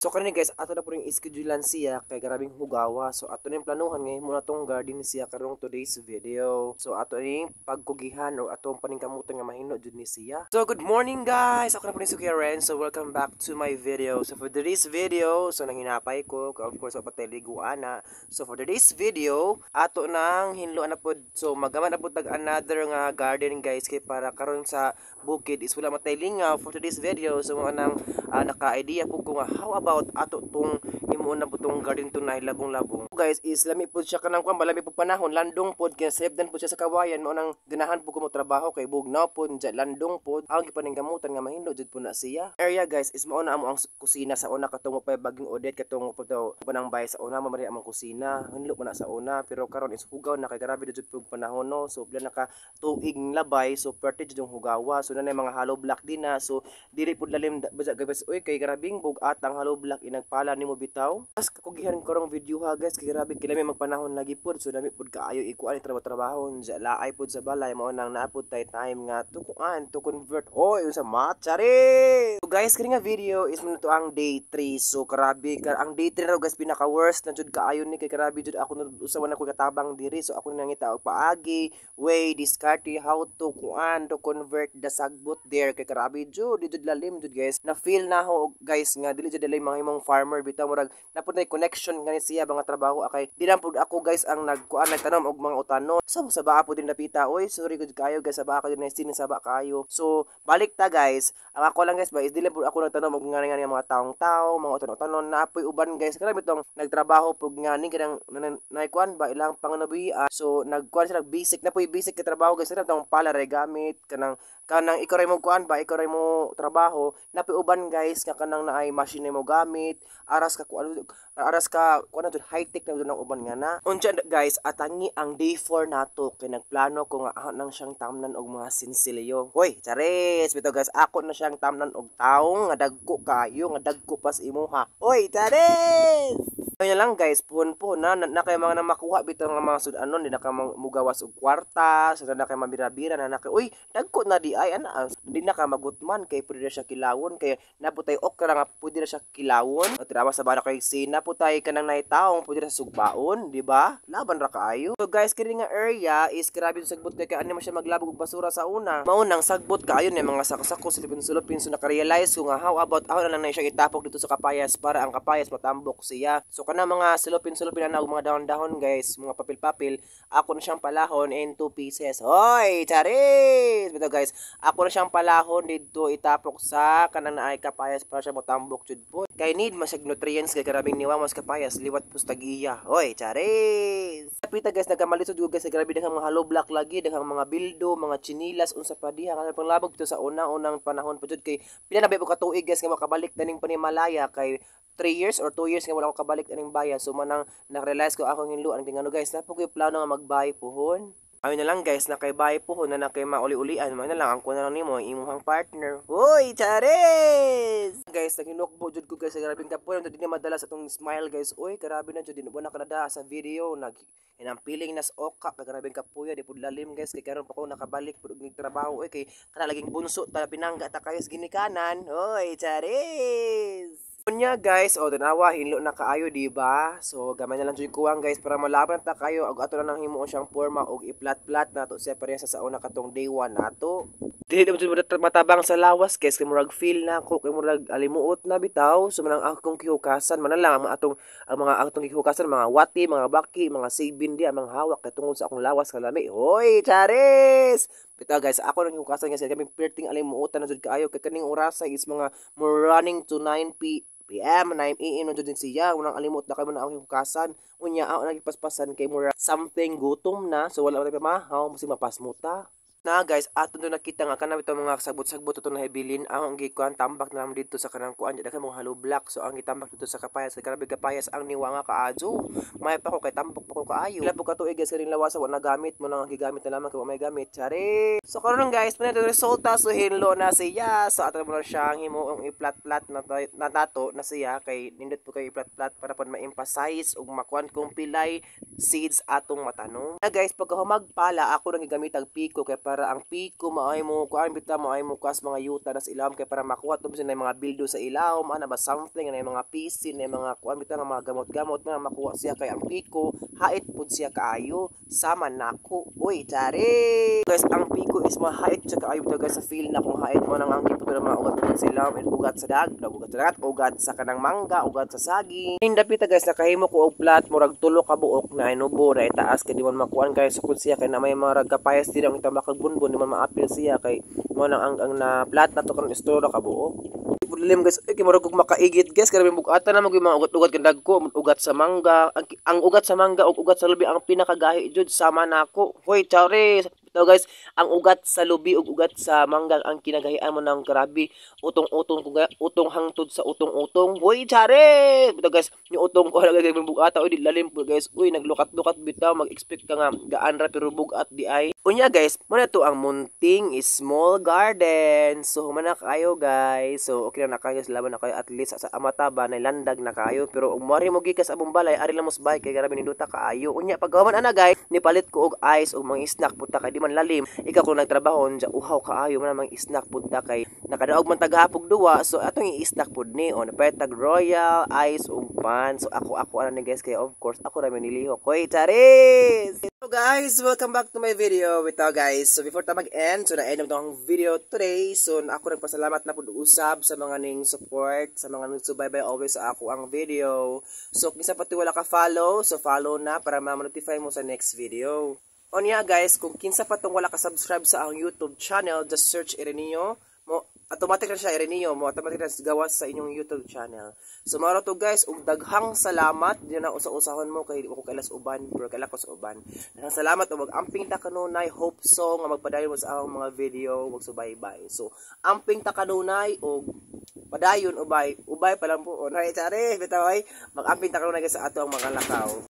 So karon, guys, ato na po ring schedulean siya kay grabing hugawa. So ato ning planuhan ngayon muna tong garden siya karong today's video. So ato ning pagkugihan o atong paningkamutan nga mahino jud ni siya. So good morning, guys. Ako na po ni si Kuya Ren. So welcome back to my video. So for today's video, so nanghinapay ko, of course pa liguan na. So for today's video, ato nang hinloan na pod. So magama na pod tag another nga garden, guys, kay para karon sa bukid is wala matay lingaw for today's video. So mo nang naka-idea po ko nga how about ato tong himuon na po tong garden to na labong-labong. Guys, is lami po siya kanang kuan, balami po panahon, landong pod kay sebdan po siya sa kawayan. Mo nang ganahan po ko mo trabaho kay bugnaw po dya, landong po. Ang gipaningkamutan nga mahinlo jud po na siya. Area, guys, is mao na amo ang kusina sa una katong pa baging Odette katong po daw panang bay sa una mo among kusina. Hinlo pa na sa una pero karon is hugaw na kay grabe jud po panahon, no. So pila na ka tuig labay, so perte jud yung hugawa. So na mga hollow block din na, so dili pud lalim baja, guys. Uy, kay grabing bug-at ang hollow block, inagpala nimo bitaw. Mas kakugihan ko rong video ha, guys, kay grabe kilami magpanahon lagi pud. So dami pud kaayo ikuan trabaho-trabaho dya, laay pud sa balay. Mao nang naapod tay time nga to kuan to convert oy unsa matchari. So guys, kini nga video is mo to ang day 3. So grabe ka ang day 3 raw, guys, pinaka worst na jud kaayo ni kay grabe jud ako usa na ko katabang diri. So ako nang nangita og paagi, way, diskarte how to kuan to convert the sagbot there kay grabe jud, di jud lalim jud, guys. Na feel na ho, guys, nga dili jud dali mga imong farmer bitaw, murag napud nay connection ngani siya mga trabaho akay di lang pud ako, guys, ang nagkuan nagtanom og mga utanon. So sa baa pud din napita. Oy, sorry gud kayo, guys, sa baa ka din sin sa ba kayo. So balik ta, guys. Ang ako lang, guys, ba is dili pud ako nagtanom og ngani ngani mga taong-tao, mga utanon-utanon. Napoy uban, guys, karami tong nagtrabaho pug ngani kanang naikuan ba ilang panganabuhian. So nagkuan sila basic na poy basic ka trabaho, guys, kanang tong pala ray gamit kanang kanang ikaw ray mo kuan ba, ikaw ray mo trabaho. Napoy uban, guys, nga kanang naay machine mo gamit, aras ka kuan, aras ka kuan na jud, high tech na jud ang uban nga na. Unsa, guys, atangi ang day 4 nato kay nagplano ko nga ako nang siyang tamnan og mga sinsilyo. Hoy, charis bitaw, guys, ako na siyang tamnan og taong nga dagko kayo, nga dagko pas imuha. Hoy, charis. Ayun na lang, guys, puhon po na, na, na kay mga na makuha bitaw nga mga sudanon, di na ka mugawas og kwarta, so na kay mabira-bira na na kay uy, dagko na di ay ana, di na ka magutman kay pwede na siya kilawon kay naputay okra nga pwede na siya kilawon. O tirawa sa bara kay si naputay kanang naitaong pwede na sa sugbaon, di ba? Laban ra kaayo. So guys, kini nga area is grabe yung sagbot kay ano mo siya maglabog og basura sa una. Maunang sagbot kaayo ni mga sako-sako silupin-sulupin. So naka-realize ko nga how about ako na lang na siya itapok dito sa kapayas para ang kapayas matambok siya. So kana mga silupin-sulupin na og mga dahon-dahon, guys, mga papel-papel, ako na siyang palahon in two pieces. Hoy, charis! Bitaw, guys, ako na siyang palahon didto itapok sa kanang naay kapayas para siya motambok jud po. Kay need masag nutrients kay karabing niwa mas kapayas liwat pus tagiya. Hoy, charis! Kapita, guys, nagamalisod jud, guys, grabe daghang mga hollow block lagi, daghang mga bildo, mga chinilas unsa pa diha kanang panglabog dito sa una-unang panahon pa jud kay pila na ba ka tuig, guys, nga makabalik na ning panimalaya kay 3 years or 2 years nga wala ko kabalik aning bayan. So manang na-realize ko akong hinluan kay ngano, guys, napo ko'y plano nga magbay puhon. Ayun na lang, guys, na kay bay puhon na na kay mauli-ulian man na lang ang kuha na lang nimo ang imuhang partner. Hoy, charis! Guys, naghinukbo jud ko, guys, grabing kapoy di na madala sa atong smile, guys. Uy, grabe na jud din na kanada sa video nag inang piling nas oka kay grabing kapuya, di pud lalim, guys, kay karon pa ko nakabalik pud og trabaho. Uy, kay kana laging bunso ta pinangga ta kayo sa ginikanan. Hoy, charis! Unya, guys, o tanawa, hinlo na kaayo, di ba? So gamay na lang jud kuwang, guys, para malaban ta kayo og ato na nang himuon siyang porma og i-plat-plat nato siya pareha sa una katong day 1 nato. Dili na jud matabang sa lawas, guys, kay murag feel na ako kay murag alimuot na bitaw. So manang akong gihukasan man lang ang mga atong ang mga atong gihukasan, mga wati, mga baki, mga sabin di ang mga hawak kay tungod sa akong lawas kalami. Hoy, charis! Bitaw, guys, ako nang gihukasan, guys, kay perting alimuotan na jud kaayo kay kaning orasa is mga more running to 9 p.m., 9 a.m. na jud din siya. Unang alimot na kayo na akong hukasan. Unya, ako nagipaspasan kay mura something gutom na. So wala pa mahaw, masig mapasmuta. Na guys, ato do nakita nga kanang itong mga sagbot-sagbot ato nahibilin ang gikuan tambak na dito sa kanang kuan daghan mga hollow block. So ang gitambak dito sa kapayas kay grabe kapayas ang niwa nga kaadyo. May pa ko kay tambok pa ko kaayo. Pila po ka tuig, guys, kaning lawas wa nagamit mo nang ang gigamit na lamang kay wa may gamit. Chari. So karon, guys, man resulta, so hinlo na siya. So ato mo na siyang himuong i-plat-plat na, na nato na siya kay nindot po kay i-plat-plat para pud ma-emphasize ug makuan kung pilay seeds atong matanom. Na guys, pagka humagpala ako nang gigamit ang piko kay para para ang piko maay mo kuan bitaw, maay mo kuas mga yuta na sa ilawom kay para makuha to na mga bildo sa ilawom ana ba, something na mga PC na mga kuan bitaw nga mga gamot-gamot na makuha siya kay ang piko hait pud siya kaayo sama nako. Uy, tari guys, ang piko is mahait siya kaayo bitaw, guys, sa feel na kung hait mo nang ang pud mga ugat sa ilawom and ugat sa dag, ugat sa dagat, ugat sa kanang mangga, ugat sa saging. Hindapita, guys, nakahimo ko og plat murag tulo ka buok na inubo na itaas kay di man makuan kay sukod siya kay na may mga kapayas di lang ita makagbunbon, di man maapil siya kay mo nang ang na plat na to karon istorya ka buok. Pulim, guys, ay kay murag og makaigit, guys, kay bugatan na mag mga ugat-ugat kay dagko, ugat sa mangga, ang ugat sa mangga ug ugat sa lubi ang pinakagahi jud sama nako. Hoy, charis. So guys, ang ugat sa lubi ug ugat sa mangga ang kinagahian mo ng grabe. Utong-utong kung utong hangtod sa utong-utong. Hoy, charis. Bitaw, guys, yung utong ko guys bugata, uy, di lalim po, guys. Uy, naglukat-lukat bitaw, mag-expect ka nga gaan ra pero bugat di ay. Unya, guys, muna to ang munting small garden. So human na kayo, guys. So okay na kayo, laban na kayo at least sa amata ba na landag na kayo. Pero ug moari mo gikas abong balay, ari lang mo sa bahay kay grabe nindota kaayo. Unya pagkahuman ana, guys, nipalit ko og ice ug mga snack punta kay di man lalim. Ikaw kung nagtrabaho unja uhaw kaayo man mga snack punta kay nakadaog man tagahapog duwa. So atong i-snack pud ni o napalit tag Royal ice ug pan. So ako ana ni, guys, kay of course ako ra may nilihok. Hoy, charis! So guys, welcome back to my video. Bitaw, guys. So before ta mag-end, so na-end na ang video today. So ako nagpasalamat na pud usab sa mga ning support, sa mga nagsubaybay always sa ako ang video. So kung isa pa wala ka follow, so follow na para ma-notify mo sa next video. Onya guys, kung kinsa pa tong wala ka subscribe sa akong YouTube channel, just search Ireneo mo, automatic na siya Ireneo mo, automatic na gawas sa inyong YouTube channel. So mao to, guys, ug daghang salamat di na usa-usahon mo kay ko kailas uban, pero kaila ko sa uban. Daghang salamat ug mag-amping ta kanunay, hope so nga magpadayon mo sa akong mga video, magsubaybay. So amping ta kanunay ug padayon ubay, ubay pa lang po. Onay, tsare, bitaw ay mag-amping ta kanunay, guys, sa ato ang mga lakaw.